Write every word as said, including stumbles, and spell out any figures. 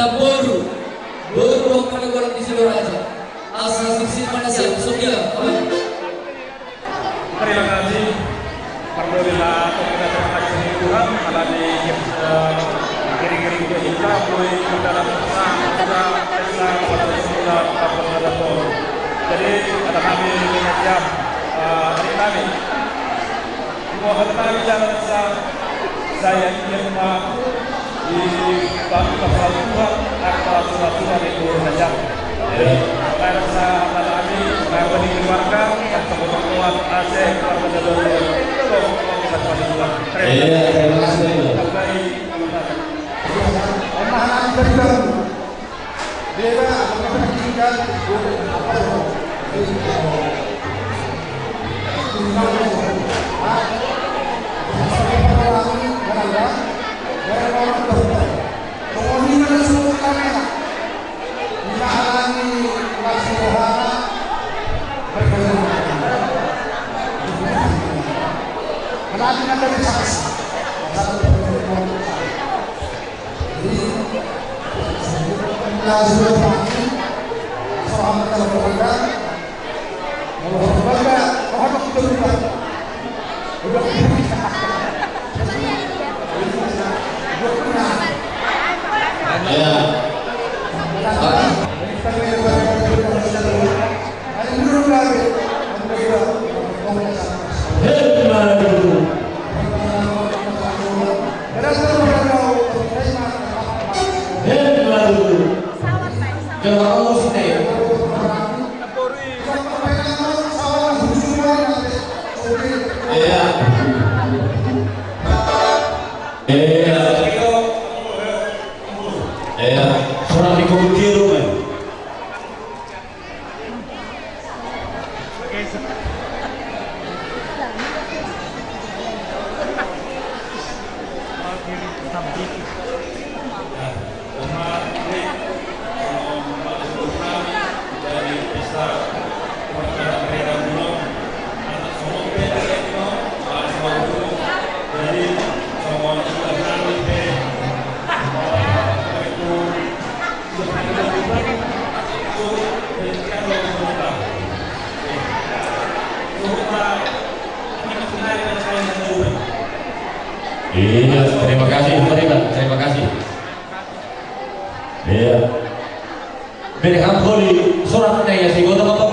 Boru, boru dohot parboruon di Sidoraja. Asa sipsip ma na siap, songon i ma. Terima kasih. Parboru, terima kasih Tuhan, ala ni, eh, kiri-kiri juga kita, boy, kita dapat, kita, kita, kita, kita, kita, kita, kita, kita. Jadi, ada kami dengan jam, eh, hari kami. Di bawah kami jalan sa-, saya ingin ma-, di bawah Tuhan, angka surat Tuhan itu saja. Jadi, saya rasa kami, saya beri keluarga, dan semua kuat, asik, keluarga saudara. Iya, terima kasih. Terima kasih. Iya. Iya. Iya. Surat di komputer, kan? Iya, terima kasih, terima, terima kasih. Iya. Bere hamu di surat na ia si gotong.